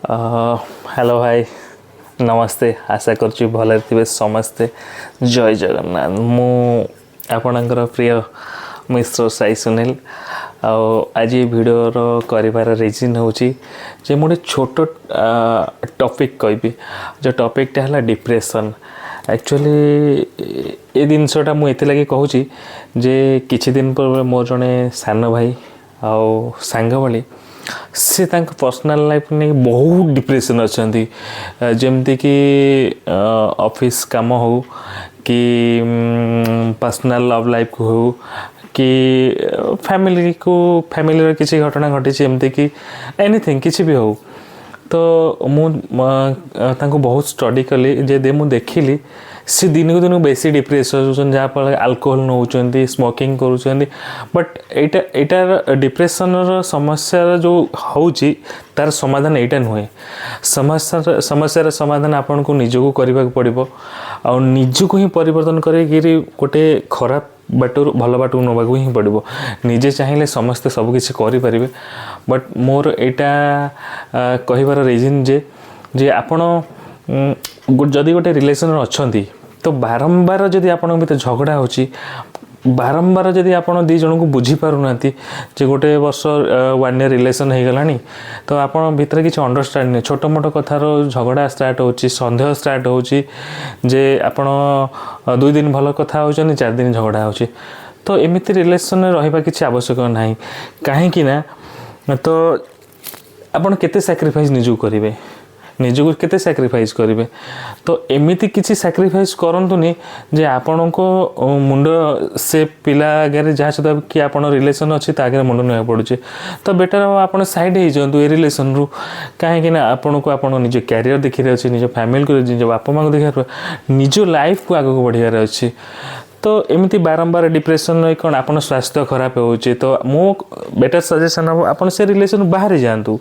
Hello ଭାଇ, ନମସ୍ତେ। ଆଶା କରୁଛି ଭଲରେ ଥିବେ ସମସ୍ତେ। ଜୟ ଜଗନ୍ନାଥ। ମୁଁ ଆପଣଙ୍କର ପ୍ରିୟ ମିଶ୍ର ସାଇ ସୁନୀଲ। ଆଉ ଆଜି ଏ ଭିଡ଼ିଓର କରିବାର ରିଜନ୍ ହେଉଛି ଯେ ମୁଁ ଗୋଟେ ଛୋଟ ଟପିକ୍ କହିବି, ଯେଉଁ ଟପିକ୍ଟା ହେଲା ଡିପ୍ରେସନ୍। ଆକ୍ଚୁଆଲି ଏ ଜିନିଷଟା ମୁଁ ଏଥିଲାଗି କହୁଛି ଯେ କିଛି ଦିନ ପୂର୍ବେ ମୋର ଜଣେ ସାନ ଭାଇ ଆଉ ସାଙ୍ଗ ଭଳି, ସେ ତାଙ୍କ ପର୍ସନାଲ୍ ଲାଇଫ୍ ନେଇ ବହୁତ ଡିପ୍ରେସନ୍ ଅଛନ୍ତି। ଯେମିତିକି ଅଫିସ୍ କାମ ହଉ କି ପର୍ସନାଲ୍ ଲଭ୍ ଲାଇଫ୍କୁ ହଉ କି ଫ୍ୟାମିଲିକୁ, ଫ୍ୟାମିଲିର କିଛି ଘଟଣା ଘଟିଛି, ଏମିତିକି ଏନିଥିଙ୍ଗ କିଛି ବି ହଉ। ତ ମୁଁ ତାଙ୍କୁ ବହୁତ ଷ୍ଟଡି କଲି ଯେ ମୁଁ ଦେଖିଲି ସେ ଦିନକୁ ଦିନକୁ ବେଶୀ ଡିପ୍ରେସ୍ ହେଉଛନ୍ତି, ଯାହାଫଳରେ ଆଲକୋହଲ ନେଉଛନ୍ତି, ସ୍ମୋକିଂ କରୁଛନ୍ତି। ବଟ୍ ଏଇଟାର ଡିପ୍ରେସନ୍ର ସମସ୍ୟାର ଯେଉଁ ହେଉଛି, ତାର ସମାଧାନ ଏଇଟା ନୁହେଁ। ସମସ୍ୟାର ସମାଧାନ ଆପଣଙ୍କୁ ନିଜକୁ କରିବାକୁ ପଡ଼ିବ ଆଉ ନିଜକୁ ହିଁ ପରିବର୍ତ୍ତନ କରିକିରି ଗୋଟେ ଖରାପ ବାଟରୁ ଭଲ ବାଟକୁ ନେବାକୁ ହିଁ ପଡ଼ିବ। ନିଜେ ଚାହିଁଲେ ସମସ୍ତେ ସବୁକିଛି କରିପାରିବେ। ବଟ୍ ମୋର ଏଇଟା କହିବାର ରିଜନ୍ ଯେ ଆପଣ ଯଦି ଗୋଟେ ରିଲେସନ୍ରେ ଅଛନ୍ତି, ତ ବାରମ୍ବାର ଯଦି ଆପଣଙ୍କ ଭିତରେ ଝଗଡ଼ା ହେଉଛି, ବାରମ୍ବାର ଯଦି ଆପଣ ଦୁଇ ଜଣଙ୍କୁ ବୁଝିପାରୁନାହାନ୍ତି ଯେ ଗୋଟେ ବର୍ଷ, ୱାନ୍ ଇୟର୍ ରିଲେସନ୍ ହେଇଗଲାଣି, ତ ଆପଣ ଭିତରେ କିଛି ଅଣ୍ଡରଷ୍ଟାଣ୍ଡିଂ, ଛୋଟ ମୋଟ କଥାର ଝଗଡ଼ା ଷ୍ଟାର୍ଟ ହେଉଛି, ସନ୍ଦେହ ଷ୍ଟାର୍ଟ ହେଉଛି ଯେ ଆପଣ 2 ଦିନ ଭଲ କଥା ହେଉଛନ୍ତି, 4 ଦିନ ଝଗଡ଼ା ହେଉଛି, ତ ଏମିତି ରିଲେସନ୍ରେ ରହିବା କିଛି ଆବଶ୍ୟକ ନାହିଁ। କାହିଁକି ନା ତ ଆପଣ କେତେ ସାକ୍ରିଫାଇସ୍ ନିଜକୁ କରିବେ, ନିଜକୁ କେତେ ସାକ୍ରିଫାଇସ୍ କରିବେ? ତ ଏମିତି କିଛି ସାକ୍ରିଫାଇସ୍ କରନ୍ତୁନି ଯେ ଆପଣଙ୍କ ମୁଣ୍ଡ ସେ ପିଲା ଆଗରେ, ଯାହା ସହିତ କି ଆପଣ ରିଲେସନ୍ ଅଛି, ତା ଆଗରେ ମୁଣ୍ଡ ନେବାକୁ ପଡ଼ୁଛି। ତ ବେଟର୍ ହେବ ଆପଣ ସାଇଡ଼୍ ହେଇଯାଆନ୍ତୁ ଏ ରିଲେସନ୍ରୁ। କାହିଁକି ନା ଆପଣଙ୍କୁ ଆପଣ ନିଜ କ୍ୟାରିୟର ଦେଖିବାର ଅଛି, ନିଜ ଫ୍ୟାମିଲିକୁ, ନିଜ ବାପା ମାଆଙ୍କୁ ଦେଖିବାର, ନିଜ ଲାଇଫକୁ ଆଗକୁ ବଢ଼ିବାର ଅଛି। ତ ଏମିତି ବାରମ୍ବାର ଡିପ୍ରେସନ୍ ରହି କ'ଣ ଆପଣ ସ୍ୱାସ୍ଥ୍ୟ ଖରାପ ହେଉଛି। ତ ମୁଁ ବେଟର୍ ସଜେସନ୍ ହେବ, ଆପଣ ସେ ରିଲେସନ୍ ବାହାରି ଯାଆନ୍ତୁ।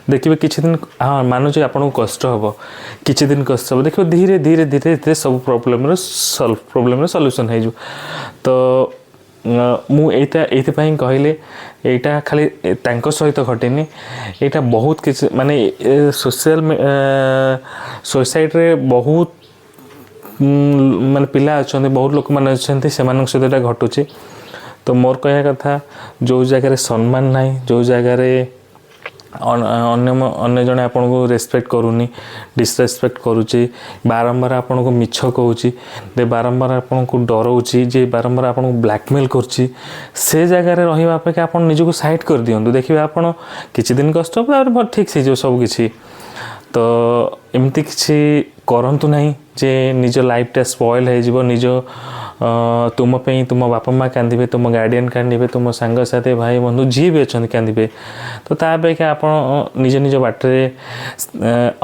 ଦେଖିବେ କିଛି ଦିନ, ହଁ, ମାନୁଛି ଆପଣଙ୍କୁ କଷ୍ଟ ହେବ, କିଛି ଦିନ କଷ୍ଟ ହେବ, ଦେଖିବେ ଧୀରେ ଧୀରେ ଧୀରେ ଧୀରେ ସବୁ ପ୍ରୋବ୍ଲେମ୍ର ସଲ୍ୟୁସନ୍ ହେଇଯିବ। ତ ମୁଁ ଏଇଟା ଏଇଥିପାଇଁ କହିଲି, ଏଇଟା ଖାଲି ତାଙ୍କ ସହିତ ଘଟିନି, ଏଇଟା ବହୁତ କିଛି ମାନେ ସୋସିଆଲ ସୋସାଇଟିରେ ବହୁତ ମାନେ ପିଲା ଅଛନ୍ତି, ବହୁତ ଲୋକମାନେ ଅଛନ୍ତି, ସେମାନଙ୍କ ସହିତ ଏଇଟା ଘଟୁଛି। ତ ମୋର କହିବା କଥା, ଯେଉଁ ଜାଗାରେ ସମ୍ମାନ ନାହିଁ, ଯେଉଁ ଜାଗାରେ ଅନ୍ୟ ଜଣେ ଆପଣଙ୍କୁ ରେସପେକ୍ଟ କରୁନି, ଡିସରେସପେକ୍ଟ କରୁଛି, ବାରମ୍ବାର ଆପଣଙ୍କୁ ମିଛ କହୁଛି, ଯେ ବାରମ୍ବାର ଆପଣଙ୍କୁ ଡରଉଛି, ଯେ ବାରମ୍ବାର ଆପଣଙ୍କୁ ବ୍ଲାକମେଲ୍ କରୁଛି, ସେ ଜାଗାରେ ରହିବା ଅପେକ୍ଷା ଆପଣ ନିଜକୁ ସାଇଡ଼୍ କରିଦିଅନ୍ତୁ। ଦେଖିବେ ଆପଣ କିଛି ଦିନ କଷ୍ଟ ହେବ, ତାପରେ ଠିକ୍ ହେଇଯିବ ସବୁ କିଛି। ତ ଏମିତି କିଛି କରନ୍ତୁ ନାହିଁ ଯେ ନିଜ ଲାଇଫଟା ସ୍ପଏଲ୍ ହେଇଯିବ। ନିଜ ତୁମ ପାଇଁ ତୁମ ବାପା ମା କାନ୍ଦିବେ, ତୁମ ଗାର୍ଡ଼ିଆନ୍ କାନ୍ଦିବେ, ତୁମ ସାଙ୍ଗସାଥି, ଭାଇ ବନ୍ଧୁ ଯିଏ ବି ଅଛନ୍ତି କାନ୍ଦିବେ। ତ ତା ଅପେକ୍ଷା ଆପଣ ନିଜ ନିଜ ବାଟରେ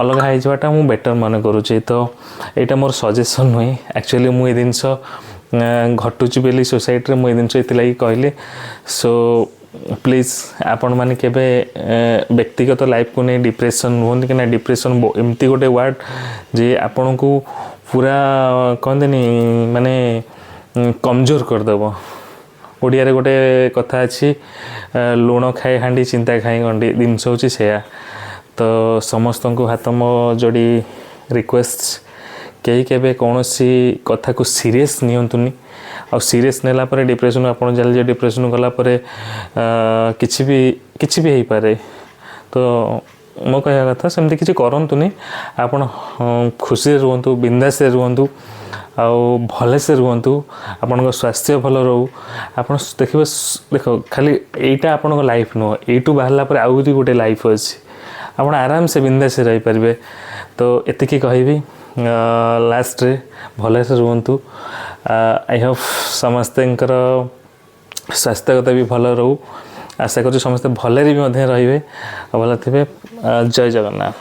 ଅଲଗା ହେଇଯିବାଟା ମୁଁ ବେଟର୍ ମନେ କରୁଛି। ତ ଏଇଟା ମୋର ସଜେସନ୍ ନୁହେଁ, ଆକ୍ଚୁଆଲି ମୁଁ ଏ ଜିନିଷ ଘଟୁଛି ବୋଲି ସୋସାଇଟିରେ ମୁଁ ଏ ଜିନିଷ ଏଥିଲାଗି କହିଲି। ସୋ ପ୍ଲିଜ୍, ଆପଣମାନେ କେବେ ବ୍ୟକ୍ତିଗତ ଲାଇଫକୁ ନେଇ ଡିପ୍ରେସନ୍ ହୁଅନ୍ତି କି ନା, ଡିପ୍ରେସନ୍ ଏମିତି ଗୋଟେ ୱାର୍ଡ଼ ଯେ ଆପଣଙ୍କୁ ପୁରା କହନ୍ତିନି ମାନେ କମଜୋର କରିଦେବ। ଓଡ଼ିଆରେ ଗୋଟେ କଥା ଅଛି, ଲୁଣ ଖାଏ ହାଣ୍ଡି, ଚିନ୍ତା ଖାଏ ଗଣ୍ଡି। ଜିନିଷ ହେଉଛି ସେୟା। ତ ସମସ୍ତଙ୍କୁ ହାତ ମୋ ଯୋଡ଼ି ରିକ୍ୱେଷ୍ଟ, କେହି କେବେ କୌଣସି କଥାକୁ ସିରିୟସ୍ ନିଅନ୍ତୁନି। ଆଉ ସିରିୟସ୍ ନେଲା ପରେ ଡିପ୍ରେସନ୍ ଆପଣ ଚାଲିଯିବେ। ଡିପ୍ରେସନ୍ ଗଲା ପରେ କିଛି ବି ହେଇପାରେ। ତ ମୋ କହିବା କଥା, ସେମିତି କିଛି କରନ୍ତୁନି। ଆପଣ ଖୁସିରେ ରୁହନ୍ତୁ, ବିନ୍ଦାସରେ ରୁହନ୍ତୁ ଆଉ ଭଲସେ ରୁହନ୍ତୁ। ଆପଣଙ୍କ ସ୍ୱାସ୍ଥ୍ୟ ଭଲ ରହୁ। ଆପଣ ଦେଖିବେ, ଦେଖ, ଖାଲି ଏଇଟା ଆପଣଙ୍କ ଲାଇଫ୍ ନୁହଁ, ଏଇଠୁ ବାହାରିଲା ପରେ ଆହୁରି ଗୋଟେ ଲାଇଫ୍ ଅଛି। ଆପଣ ଆରାମସେ ବିନ୍ଦାସରେ ରହିପାରିବେ। ତ ଏତିକି କହିବି ଲାଷ୍ଟରେ, ଭଲସେ ରୁହନ୍ତୁ। I Hope ସମସ୍ତଙ୍କର ସ୍ୱାସ୍ଥ୍ୟଗତ ବି ଭଲ ରହୁ। ଆଶା କରୁଛି ସମସ୍ତେ ଭଲରେ ବି ମଧ୍ୟ ରହିବେ ଆଉ ଭଲ ଥିବେ। ଜୟ ଜଗନ୍ନାଥ।